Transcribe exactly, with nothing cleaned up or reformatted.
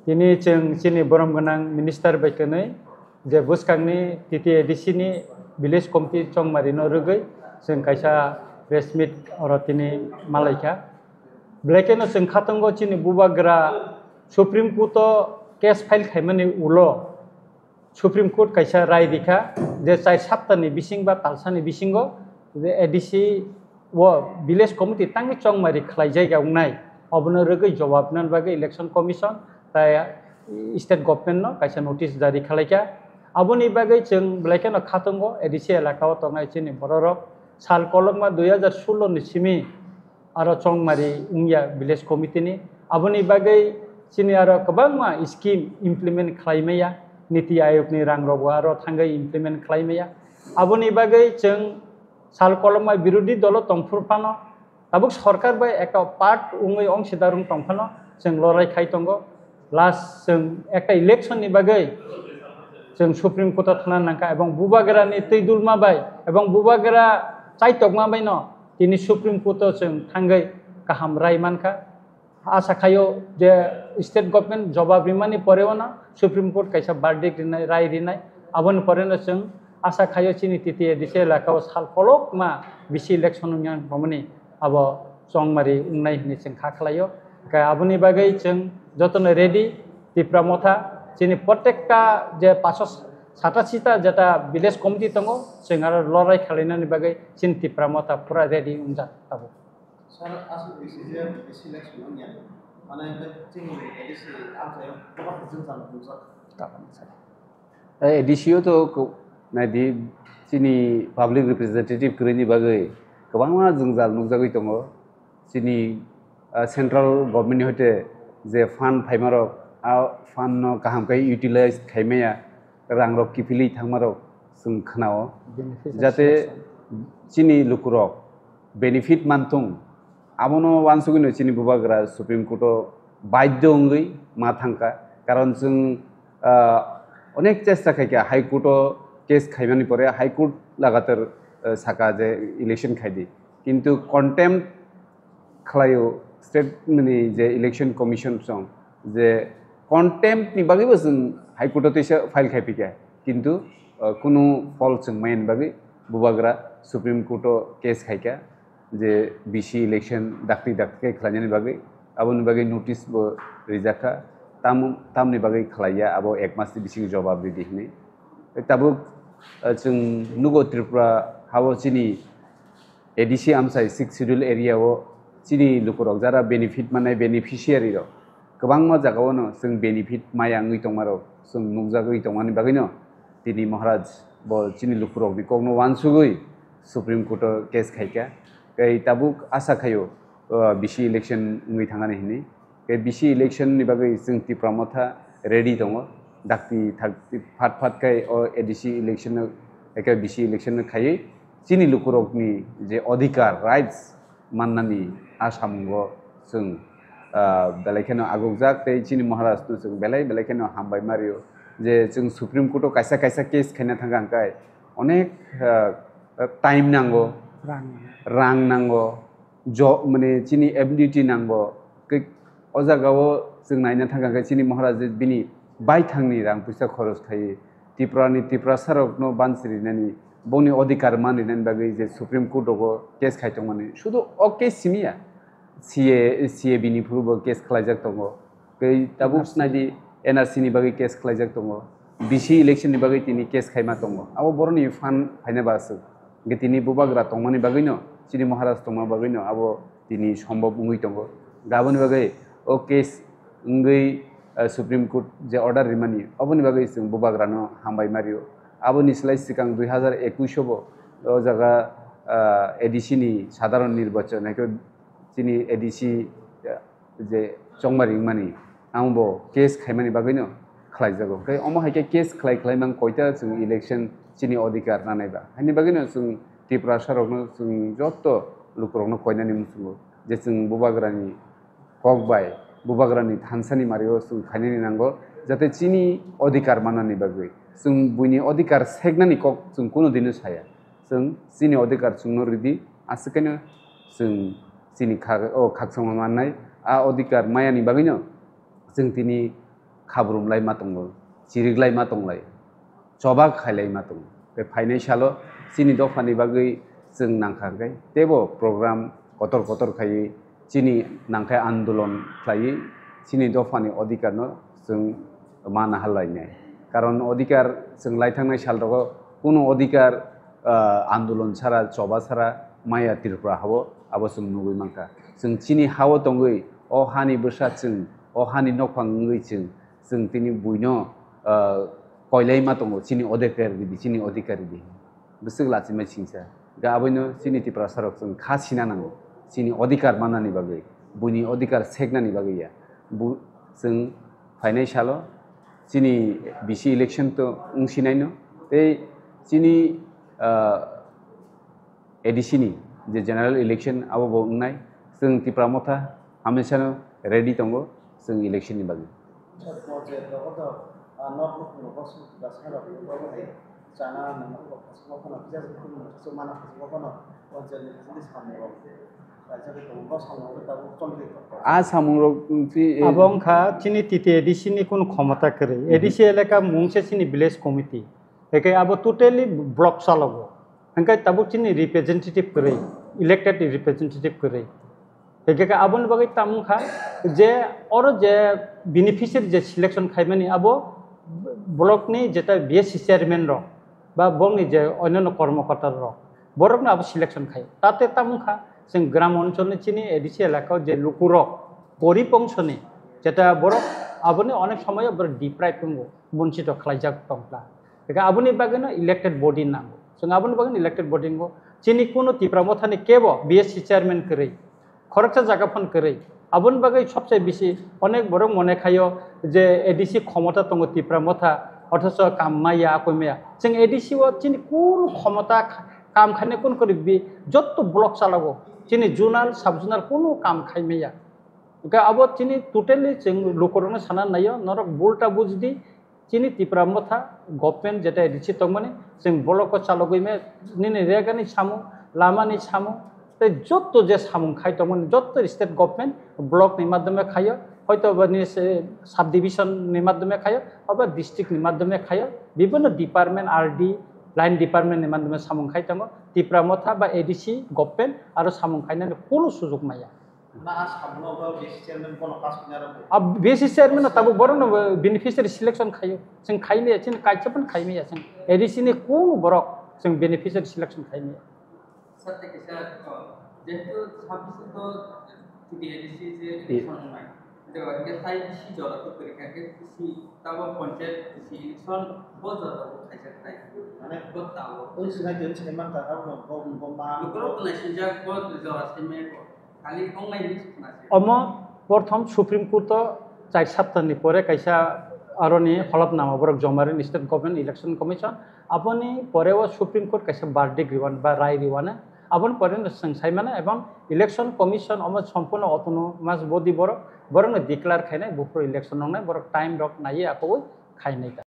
Tini chwng chini borom gwnang minister bai kwnwi je bwskangni T T A D C ni village committee chongmari no rwgwi chwng kaisa press meet oro tini malaikha. Belai kheno chwng khatungo chini bubagra Supreme Court o case file khaimani ulo Supreme Court kaisa rai rikha je char saptani bising ba talsani bisingo je A D C o village committee tangwi chongmari khlai jaiga wngnai, obono rwgwi jobab nani bagwi election commission tai state government no kaisa notice jari khlaikha. Aboni bagwi chwng belai kheno khatungo A D C elaka o tongnai chini bororok sal kolokma dui hajar sullo ni simi aro chongmari wngya village committee ni. Aboni bagwi chini aro kwbangma scheme implement khlai maya, Niti Ayog ni rang rok bo aro thangwi implement khlai maya. Aboni bagwi chwng sal kolokma birodhi dolo tongphuru phano, tabuk sorkar bai ekta part wngwi ongsidar wng tong phano chwng lorai khai tongo. Last chwng ekta election ni bagwi chwng Supreme Court o thana nangkha, ebong bubagra ni twi dulma bai ebong bubagra chaitokma bai no tini Supreme Court o chwng thangwi kaham rai mankha. Asa khaio je state government jobab rimani pore o no Supreme Court kaisa verdict rinai, rai rinai, aboni pore no chwng asa khaio chini T T A D C elaka o sal kolokma bisi election wngya wngmani abo chongmari wngnai hinwi chwng kha khlaio. Khe aboni bagwi chwng jotono ready, Tipra Motha chini protekta je paso sata sita jeta village committee tongo, chwng aro lorai khalainani bagwi chini Tipra Motha pura ready wngjak tabuk. Sir, aswk bisi je bisi election wngya, mane chini A D C amchaio kwbangma jwngjal nukjak. A D C o to ko-, naidi chini public representative kwrwini bagwi kwbangma jwngjal nukjagwi tongo. Chini, ah, central government ni hoite je fund phaimarok, a fund no kaham khe utilize khaimaya, rang rok kiphilwi thangmarok chwng khnao. Beneficiary jate selection. Chini lukurok benefit manthung, abono wansugwino chini bubagra Supreme Court o baidhyo wngwi ma thangkha, karon chwng, ah, onek chesta khaikha High Court o case khaimani pore High Court lagatar, ah, saka je election khaidi, kintu contempt khlaio state ni je election commission song je contempt ni bagwi bo chwng High Court o teisa file khai phikha, kintu, ah, kunu phol chwng maya ni bagwi bubagra Supreme Court o case khaikha je bisi election dakti dakti khe khlainani bagwi, aboni bagwi notice bo rijakha, tam, tamni bagwi khlaiya abo ek mas ni bisingo jobab ridi hinwi. Tabuk, ah, chwng nugo Tripura hao chini A D C amchai Sixth Schedule area o chini lukurok jara benefit manai beneficiary rok kwbangma jaga o no chwng benefit maya wngwi tongmarok chwng nukjagwi tongmani bagwino tini Maharaj bo chini lukurokni kokno wansugwi Supreme Court o case khaikha. Tei tabuk asa khaio, uh, bisi election wngwi thangani hinwi. Tei bisi election ni bagwi chwng Tipra Motha ready tongo. Dakti thakti phat phat khai o A D C election no, eke bisi election no khaiwi chini lukurokni je odhikar, rights mannani a samungo chwng, ah, belai kheno agukjak tei chini Maharaj no chwng belai belai kheno hambai mario je chwng Supreme Court o kaisa kaisa case khaina thangkha hwnkhe onek, ah, time nango, rang nango, rang nango, jo-, mane chini ability nango. Ke-, o jaga o chwng naina thangkha hwnkhe chini Maharaj je bini baithangni rang puisa khoros khaiwi Tripura ni Tiprasa rokno bansi rinani, bongni odhikar man rinani bagwi je Supreme Court rogo case khai tongmani, sudu o case simi ya, C A, C A B ni phuru bo case khlaijak tongo. Tei tabuk N R C. Naidi N R C ni bagwi case khlaijak tongo, B C election ni bagwi tini case khaima tongo, abo boroni fund phaina ba aswk. Hwnkhe tini bubagra tongmani bagwino, chini Maharaj tongma bagwino abo tini sombhob wngwi tongo. Aboni bagwi o case wngwi, eh, Supreme Court je order rimani, oboni bagwi chwng bubagrano hambai mario. Aboni slai swkang dui hazar ekush o bo o jaga, eh, A D C ni sadharon nirbachon, haikhe chini A D C, eh, je chongmari wngmani, ambo case khaimani bagwino khlaijago. Tei omo hai khe case khlai khlai mang koita chwng election chini odhikar nanai ba. Haini bagwino chwng Tiprasa rokno chwng jotto lukurokno koinani muchungo je chwng bubagrani kok bai, bubagrani thansani mario chwng khainani nango, jate chini odhikar mannani bagwi. Chwng buini odhikar seknani kok chwng kunu dino saya. Chwng chini odhikar chwngno ridi, aswk khaino chwng chini kha-, o khakchangma mannai, a odhikar mayani bagwino chwng tini khabrumlai ma tongo, chiriklai ma tonglai, choba khailai ma tongo. Tei phainai salo chini dophani bagwi chwng nangkha hwnkhe teibo program kotor kotor khaiwi chini nangkhe andolon khlaiwi chini dophani odhikarno chwng ma nahar lainai. Karon odhikar chwng lai thangnai sal rogo kunu odhikar, ah, andolon sara, choba sara maya Tripura hao, abo chwng nugwi mankha. Chwng chini hao tongwi o hani bwsa chwng, o hani nokphang wngwi chwng, chwng tini buino, ah, koilai ma tongo, chini odhikar ridi, chini odhikar ridi. Bwswk lachimai singsa. Ga aboino chini Tiprasa rok chwng kha sina nango. Chini odhikar mannani bagwi, buini odhikar seknani bagwi ya. Bu-, chwng phainai salo chini B C election to wng sinaino. Tei chini, ah, A D C ni je general election abo bo wngnai. Chwng Tipra Motha hamesano ready tongo chwng election ni bagwi. Sir, o je dogo do, ah, nok bukhuk rok bosong da sar rok ni bagwi hai chana nang rok khasuk rok no, pisa khasuk rok no, khasuk mana khasuk rok no, o je ni khasuk ni samung rok kaijak tongo, bo samung rok tabuk choli tongo. A samung rok, mm, chi, eh, abo wngkha chini T T A D C ni kunu khomota kwrwi. Mhm. A D C elaka mung se chini village committee. Eke abo totally block chalogo. Hingke tabuk chini representative kwrwi, elected representative kwrwi. Hingke ke aboni bagwi tamo wngkha je oro je beneficiary je selection khaimani abo block ni jeta B S C chairman rok ba bongni je onyono kormokorta rok borokno abo selection khai. Tate tamo wngkha chwng gram oncholni chini A D C elakao je lukurok gorib ongsoni jeta borok aboni onek somoyo borok deprive wngo, bonchito khlaijak tongkha. Hingke aboni bagwino elected body nango. Chwng aboni bagwino elected body nango. Chini kunu Tipra Mothani kebo B S C chairman kwrwi, khoroksa jaga phano kwrwi. Aboni bagwi sobse bisi onek borok mone khaio je A D C khomota tongo Tipra Motha, othocho kam maya, akoi maya. Chwng A D C o chini kunu khomota kha-, kam khainai kunu kwrwi bi-, jotto block chalago. Chini zonal, sub zonal kunu kam khai maya. Hingke abo chini totally chwng lukurokno sana naio, norok bulta bujdi, chini Tipra Motha government jeta A D C tongmani, chwng block o chalogwi me nini regani samung, lamani samung, tei jotto je samung khai tongmani, jotto state government block ni madhyome khaio, hoito ba nini se sub division ni madhyome khaio, oba district ni madhyome khaio, bibhinno department, R D, line department ni madhyome samung khai tongo, Tipra Motha ba A D C government aro samung khainani kunu sujok maya. Na a samung o B S C chairman bono pass khaina rw. A B S C chairman no tabuk borok no beneficiary selection khaio. Chwng khaimaya, chini kaisa phano khaimaya chwng. A D C ni kunu borok chwng beneficiary selection khaimaya. Sir, thank you, sir. Oh, jehetu sabbish to T T A D C je election wngnai. Jeba hingke tai bisi jora to kwrwi kha khe bisi tabo panchayat bisi election bo jora bo khaijak nai. Mane bo tabo. Oi sinai din sai man ta abo bo bo ma. Lukurok to naisinjak bo jora sai mai bo. Omo prothom Supreme Court o char saptani pore kaisa aroni holapnama borok joma rini State Government Election Commission. Aboni pore o Supreme Court kaisa verdict riwan ba rai riwano. Aboni pore no chwng sai mano, ebong Election Commission omo sompurno autonomous body borok, borokno declare khainai buphuru election wngnai, borok time rok naiwi akhogwi khainai ta.